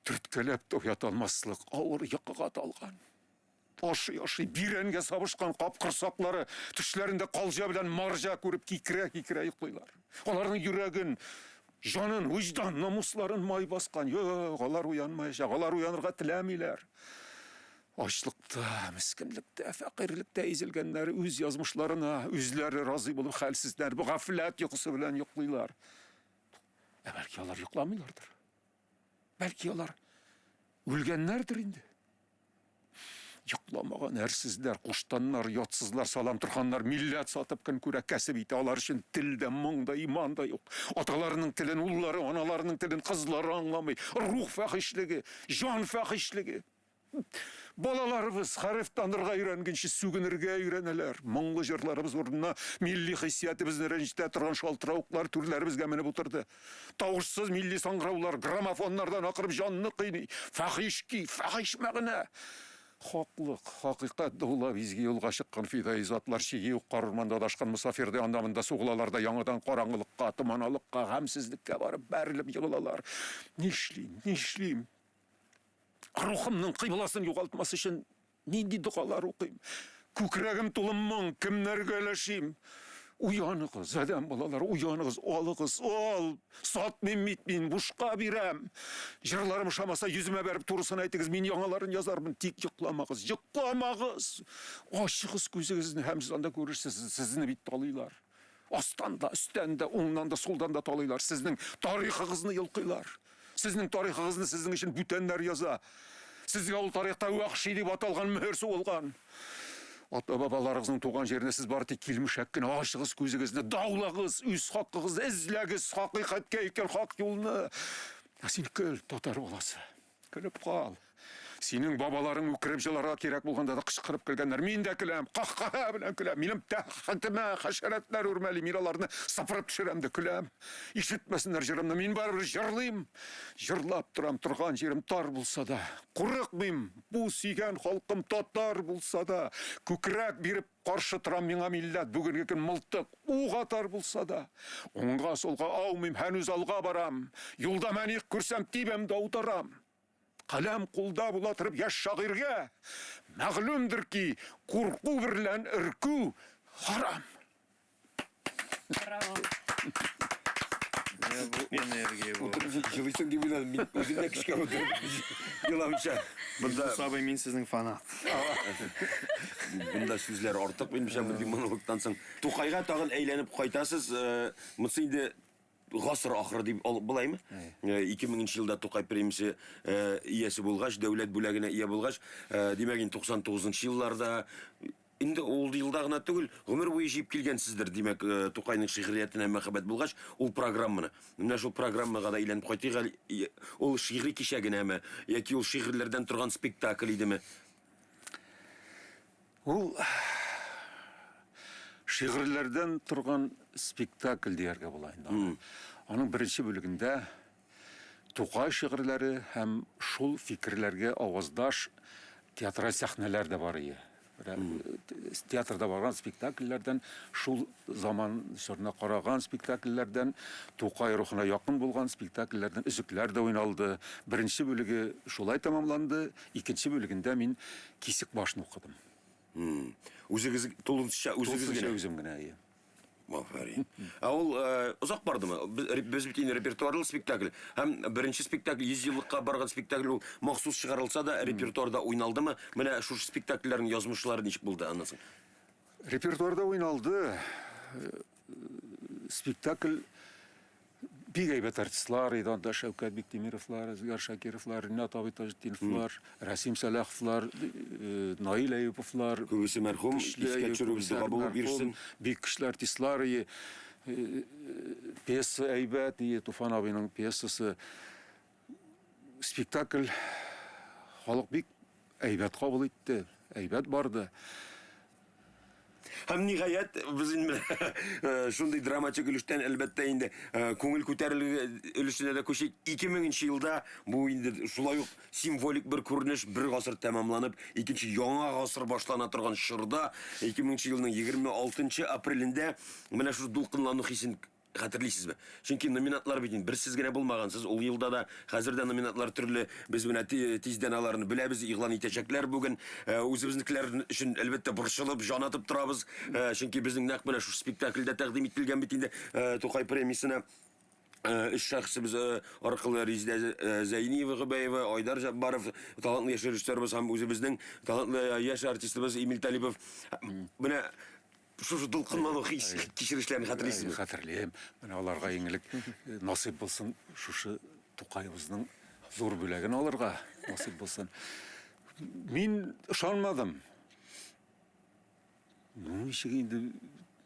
төрткәләп тә уята алмаслык авыр йокыга талган. Ашый-ашый бирәнгә сабышкан капкорсаклары төшләрендә калҗа белән марҗа күреп кикерә-кикерә йоклыйлар. Аларның йөрәген, җанын, вөҗдан, намусларын май баскан. Юк, алар уянмаячак, алар уянырга теләмиләр. Ачлыкта, мескенлектә, фәкыйрьлектә изелгәннәр үз язмышларына үзләре разый булып хәлсезләр, бу гафләт йокысы белән йоклыйлар. Ә бәлки алар йокламыйлардыр? Бәлки алар үлгәннәрдер инде? Йокламаган әрсезләр, куштаннар, ятсызлар, салам торханнар милләт сатып көн күрә, кәсеп итә. Алар өчен тел дә, моң да, иман да юк. Аталарының телен уллары, аналарының телен кызлары аңламый. Рух фәхишлеге, җан фәхишлеге. Балаларыбыз хәреф танырга өйрәнгәнче сүгенергә өйрәнәләр. Моңлы җырларыбыз урынына милли хиссиятебезне рәнҗетә торган шалтыравыклар түрләребезгә менеп утырды. Тавышсыз милли саңгыраулар граммофоннардан акырып җанны кыйный. Фахиш көй, фахиш мәгънә. Хаклык, хакыйкать даулап изге юлга чыккан фидаи затлар чиге юк карурманда адашкан мосафирдай анда-монда сугылалар да яңадан караңгылыкка, томаналыкка, гамьсезлеккә барып бәрелеп егылалар. Нишлим, нишлим? Рухымның кыйбласын югалтмас өчен нинди догалар укыйм? Күкрәгем тулы моң, кемнәргә өләшим? Уяныгыз, адәм балалары, уяныгыз, алыгыз, ал! Сатмыйм бит мин, бушка бирәм. Җырларым ошамаса, йөземә бәреп турысын әйтегез, мин яңаларын язармын. Тик йокламагыз, йокламагыз! Ачыгыз күзегезне һәм сез анда күрерсез, сезне бит талыйлар. Астан да, өстән дә, уңнан да, сулдан да талыйлар. Сезнең тарихыгызны йолкыйлар. Сезнең тарихыгызны сезнең өчен бүтәннәр яза. Сезгә ул тарихта вәхши дип аталган мөһер сугылган. Ата-бабаларыгызның туган җиренә сез бары тик килмешәк кенә. Ачыгыз күзегезне, даулагыз үз хакыгызны, эзләгез хакыйкатькә илткән хак юлны. Ә син көл, татар баласы. Көлеп кал. Синең бабаларың үкереп җыларга кирәк булганда да кычкырып көлгәннәр. Мин дә көләм, каһкаһә белән көләм. Минем тәхетемә хәшәрәтләр үрмәли, мин аларны сыпырып төшерәм дә көләм. Ишетмәсеннәр җырымны, мин барыбер җырлыйм. Җырлап торам, торган җирем тар булса да. Курыкмыйм, бу сөйгән халкым татар булса да. Күкрәк биреп Каршы торам миңа милләт, бүгенге көн мылтык, ук атар булса да. Уңга-сулга аумыйм, һәнүз алга барам. Юлда мәних күрсәм, тибәм дә утырам. Каләм кулда була торып яшь шагыйрьгә, мәгълүмдер ки, курку берлән өркү харам. Браво. Менә бу энергия бу. Утырып җылыйсың дип уйладым. Мин үзем дә көчкә утырып еламыйча. Монда Илдус абый, мин сезнең фанат. Монда сүзләр артык минемчә мондый монологтан соң. Тукайга тагын әйләнеп кайтасыз. Э, монысы инде гасыр ахыры дип алып булаймы? 2000 нче елда Тукай премиясе э, иясе булгач, дәүләт бүләгенә ия булгач, э, димәк инде 99 нчы елларда Инде ул елда гына түгел, гомер буе җыеп килгәнсездер, димәк, э, Тукайның шигъриятенә мәхәббәт булгач, ул программаны. Менә шул программага да әйләнеп кайтыйк әле. Ул шигъри кичә генәме, яки ул шигырьләрдән торган спектакль идеме? Ул шигырьләрдән торган спектакль дияргә була инде аны. Аның беренче бүлегендә Тукай шигырьләре һәм шул фикерләргә аваздаш театраль сәхнәләр дә бар ие. Театрда барган спектакльләрдән, шул заман чорына караган спектакльләрдән, Тукай рухына якын булган спектакльләрдән өзекләр дә уйналды. Беренче бүлеге шулай тәмамланды, икенче бүлегендә мин Кисек башны укыдым. Үзегез тулысынча үзегез генә? Тулысынча үзем генә, әйе. Афәрин. Ә ул э, озак бардымы? Без бит инде репертуарлы спектакль. Һәм беренче спектакль 100 еллыкка барган спектакль ул махсус чыгарылса да репертуарда уйналдымы? Менә шушы спектакльләрнең язмышлары ничек булды аннан соң? Репертуарда уйналды. Э, спектакль Бик әйбәт артистлар иде анда, Шәүкәт Биктимировлар, Әзгар Шакировлар, Ринат абый Таҗетдиновлар, Рәсим Сәлаховлар, э, Наил Әюповлар. Күбесе мәрхүм, искә төшерүебез дога булып йөрсен. Бик көчле артистлар ие. Э, пьеса әйбәт ие, Туфан абыйның пьесасы. Спектакль халык бик әйбәт кабул итте, әйбәт барды. Һәм ниһаять, без инде менә э, шундый драматик өлештән әлбәттә инде э, күңел күтәрелге өлешенә дә күчик. 2000 елда бу инде шулай ук символик бер күренеш, бер гасыр тәмамланып, икенче яңа гасыр башлана торган чорда 2000 елның 26 апрелендә менә шушы дулкынлану хисен хәтерлисезме? Чөнки номинантлар бит инде бер сез генә булмагансыз. Ул елда да, хәзер дә номинантлар төрле. Без менә тиздән аларны беләбез, игълан итәчәкләр бүген. Э, үзебезнекеләр өчен, әлбәттә, борчылып, җан атып торабыз. Э, чөнки безнең нәкъ менә шушы спектакльдә тәкъдим ителгән бит инде э, Тукай премиясенә. Өч шәхесебез аркылы Резидә Зәйниева Гобәева, Айдар Җаббаров, талантлы яшь режиссерыбыз һәм үзебезнең талантлы яшь артистыбыз Эмиль Талипов. Менә шушы дулкынлану хис кичерешләрен хәтерлисезме? Хәтерлим. Менә аларга иң элек насыйп булсын шушы Тукаебызның зур бүләген алырга насыйп булсын. Мин ышанмадым. Ну, ничек инде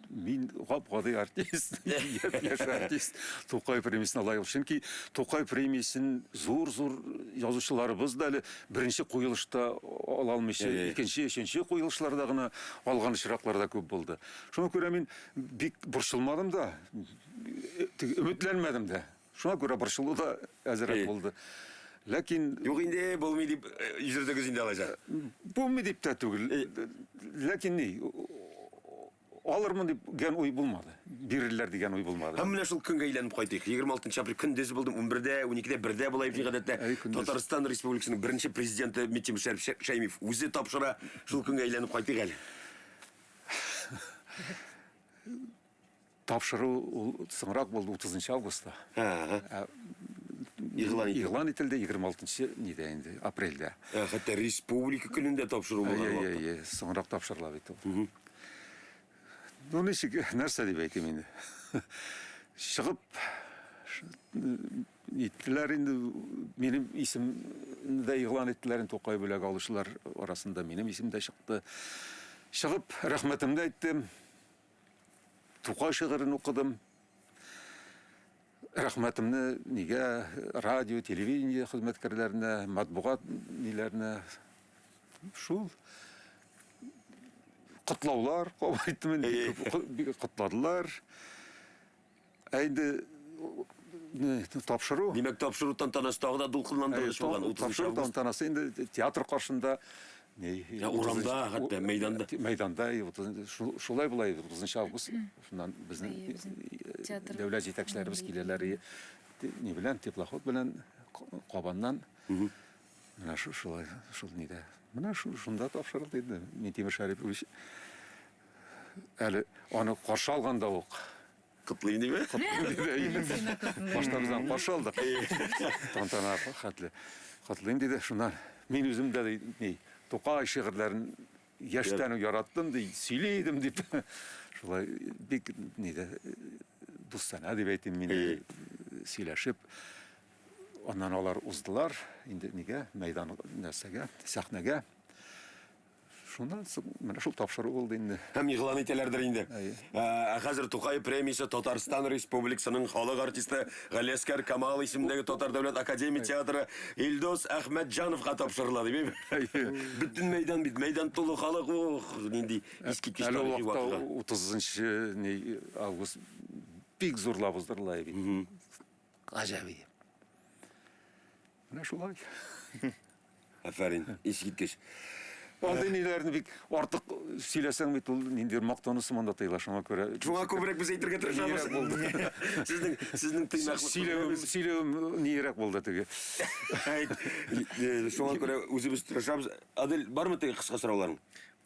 мин гап-гади артист, яшь артист Тукай премиясенә лаек. Чөнки Тукай премиясен зур-зур язучыларыбыз да әле беренче куелышта ала алмыйча, икенче, өченче куелышларда гына алган очраклар да күп булды. Шуңа күрә мин бик борчылмадым да, өметләнмәдем дә. Шуңа күрә борчылу да әзрәк булды. Ләкин Юк инде, булмый дип йөрдегез инде алайса. Булмый дип тә түгел. Ләкин ни, алырмын дип дигән уй булмады. Бирерләр дигән уй булмады. Һәм менә шул көнгә әйләнеп кайтыйк. 26 апрель көндез булды, 11дә, 12дә, 1дә була бит гадәттә. Татарстан Республикасының беренче президенты Минтимер Шәймиев үзе тапшыра. Шул көнгә әйләнеп кайтыйк әле. Тапшыру ул соңрак булды, 30 августта. Игълан ителде. Игълан ителде 26 нидә инде, апрельдә. Хәтта Республика көнендә тапшыру булган вакытта. Әйе, соңрак тапшырыла бит ул. Ну, ничек, нәрсә дип әйтим инде. Чыгып иттеләр инде, минем исемне дә игълан иттеләр, инде Тукай бүләге алучылар арасында минем исем дә чыкты. Чыгып, рәхмәтемне әйттем. Тукай шигырен укыдым. Рәхмәтемне нигә радио, телевидение хезмәткәрләренә, матбугат ниләренә шул котлаулар кабул иттем инде. Бик котладылар. Ә инде тапшыру. Димәк, тапшыру тантанасы тагы да дулкынландыргыч булган. Тапшыру тантанасы инде театр каршында Урамда, хәтта мәйданда. Мәйданда, шулай була иде, 30 август. Шуннан безнең дәүләт җитәкчеләребез киләләр ни белән, теплоход белән Кабаннан. Менә шулай, шул нидә. Менә шунда тапшырылды инде Минтимер Шәрипович. Әле аны каршы алганда ук Котлыйм диме? Котлыйм диде. Башта без аны каршы алдык. Тантана хәтле. Котлыйм диде. Шуннан мин үзем дә ни, Тукай шигырьләрен яшьтән үк яраттым ди, сөйли идем дип. Шулай бик нидә дустанә дип әйтим мин сөйләшеп. Аннан алар уздылар инде нигә, мәйдан нәрсәгә, сәхнәгә. Шуннан соң менә шул тапшыру булды инде. Һәм игълан итәләрдер инде. Ә хәзер Тукай премиясе Татарстан Республикасының халык артисты Галиәскәр Камал исемендәге Татар дәүләт академия театры Илдус Әхмәтҗановка тапшырыла дип. Бөтен мәйдан бит, мәйдан тулы халык, ух, нинди искиткеч тарихи вакыйга. Әле ул вакытта 30 август бик зурлап уздырыла бит. Гаҗәп. Менә шулай. Афәрин, искиткеч. Андый ниләрне бик артык сөйләсәң бит ул ниндидер мактану сыман да тоела, шуңа күрә. Шуңа күбрәк без әйтергә тырышабыз. Сезнең сезнең тыйнаклык. Сөйләвем, сөйләвем нирәк булды теге. Шуңа күрә үзебез тырышабыз. Адель, бармы теге кыска сорауларың?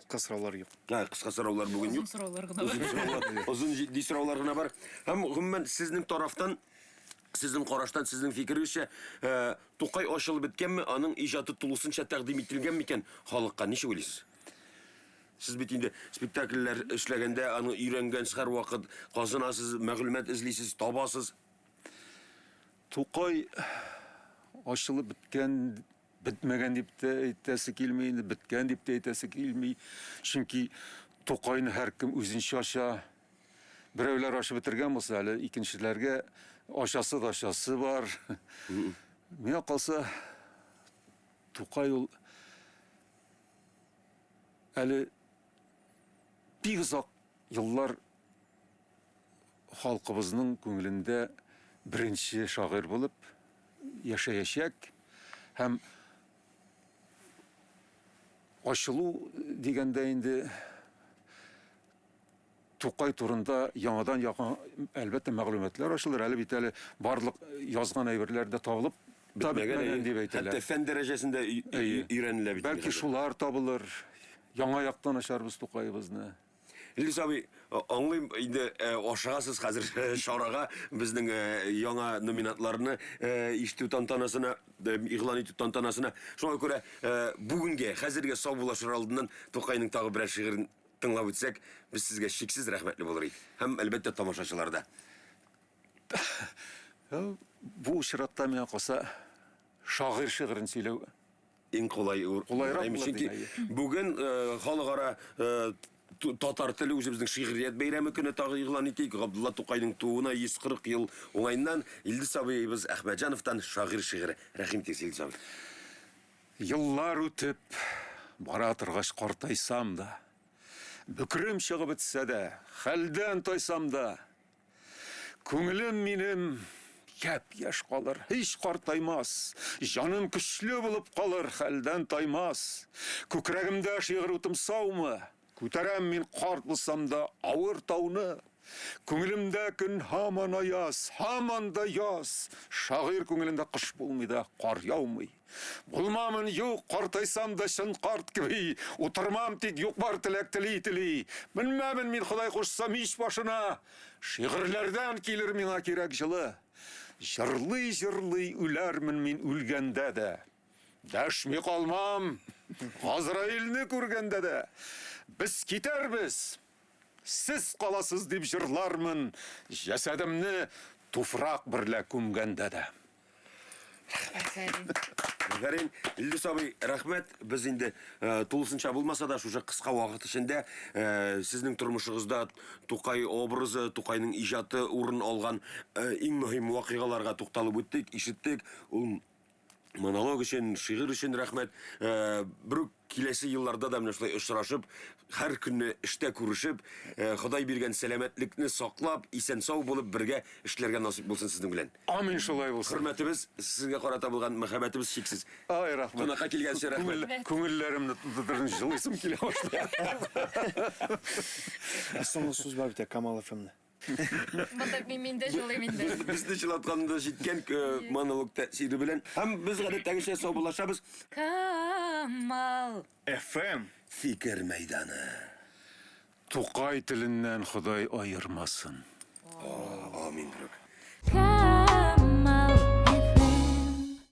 Кыска сораулар юк. Ха, кыска сораулар бүген юк. Озын сораулар гына бар. Озын җитди сораулар гына бар. Һәм гомумән сезнең тарафтан Сезнең караштан, сезнең фикерегезчә, э, Тукай ачылып беткәнме, аның иҗаты тулысынча тәкъдим ителгән микән халыкка? Ничек уйлыйсыз? Сез бит инде спектакльләр эшләгәндә аны өйрәнгәнсез һәрвакыт, казынасыз, мәгълүмат эзлисез, табасыз. Тукай ачылып беткән, бетмәгән дип тә әйтәсе килми инде, беткән дип тә әйтәсе килми. Чөнки Тукайны һәркем үзенчә ача. Берәүләр ачып бетергән булса, әле икенчеләргә ачасы да ачасы бар. Миңа калса, Тукай ул әле бик озак еллар халкыбызның күңелендә беренче шагыйрь булып яшәячәк һәм ачылу дигәндә инде Тукай турында яңадан яңа, әлбәттә, мәгълүматлар ачылыр. Әле бит әле барлык язган әйберләр дә табылып та бетмәгән дип әйтәләр. Хәтта фән дәрәҗәсендә өйрәнелә бит. Бәлки шулар табылыр. Яңа яктан ачарбыз Тукаебызны. Илдус абый, аңлыйм, инде ашыгасыз хәзер чарага, безнең яңа номинантларны ишетү тантанасына, игълан итү тантанасына. Шуңа күрә бүгенгә, хәзергә саубуллашыр алдыннан Тукайның тагы берәр шигырен тыңлап үтсәк, без сезгә чиксез рәхмәтле булыр идек. Һәм, әлбәттә, тамашачылар да. Бу очракта миңа калса, шагыйрь шигырен сөйләү иң кулай кулайрак булыр. Чөнки бүген халыкара татар теле үзебезнең шигърият бәйрәме көне тагы игълан итик. Габдулла Тукайның тууына 140 ел уңаеннан Илдус абыебыз Әхмәтҗановтан шагыйрь шигыре. Рәхим итегез, Илдус абый. Еллар үтеп, бара торгач картайсам да, Бөкрем чыгып бетсә дә, хәлдән тайсам да, Күңелем минем япь-яшь калыр, һич картаймас, Җаным көчле булып калыр, хәлдән таймас. Күкрәгемдә шигырь утым саумы? Күтәрәм мин карт булсам да авыр тауны. Күңелемдә көн һаман аяз, һаман да яз. Шагыйрь күңелендә кыш булмый да, кар яумый. Булмамын, юк, картайсам да чын карт кеби, утырмам тик юк-бар теләк тели-тели. Менмәмен мин, Ходай кушса, мич башына. Шигырьләрдән килер миңа кирәк җылы. Җырлый-җырлый үләрмен мин үлгәндә дә. Дәшми калмам, Газраилне күргәндә дә. Без китәрбез, сез каласыз дип җырлармын, җәсәдемне туфрак берлә күмгәндә дә. Афәрин. Афәрин. Илдус абый, рәхмәт. Без инде э, тулысынча булмаса да, шушы кыска вакыт эчендә э, сезнең тормышыгызда Тукай образы, Тукайның иҗаты урын алган э, иң мөһим вакыйгаларга тукталып үттек, ишеттек. Ул монолог өчен, шигырь өчен рәхмәт. Э, Берүк киләсе елларда да менә шулай очрашып, һәр көнне эштә күрешеп, э, Ходай биргән сәламәтлекне саклап, исән-сау булып бергә эшләргә насыйп булсын сезнең белән. Амин, шулай булсын. Хөрмәтебез, сезгә карата булган мәхәббәтебез чиксез. Ай, рәхмәт. Кунакка килгән өчен рәхмәт. Күңелләремне тутырдың, җылыйсым килә башлады. Соңгы сүз бар бит, Камал ФМны. Монда мин дә җылыйм инде. Безне җылатканда җиткән монолог тәэсире белән. Һәм без гадәттәгечә саубуллашабыз. Камал. FM. Фикер мәйданы. Тукай теленнән Ходай аермасын. Амин, друг. Камал.